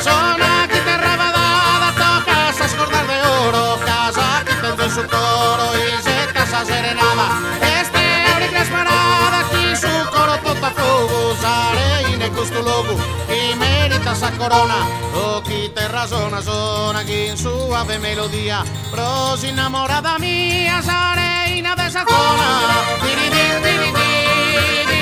Sona chiterra fadada toca sas cordas de oro ca sa chi tenzo in su coro isettat sa serenada est a origras parada chin su coro totu a fogu sa reina 'e custu logu chi meritat sa corona o chiterra sona sona chin suave melodia pro s'innamorada mia sa reina de sa zona. Tiridì tiridì.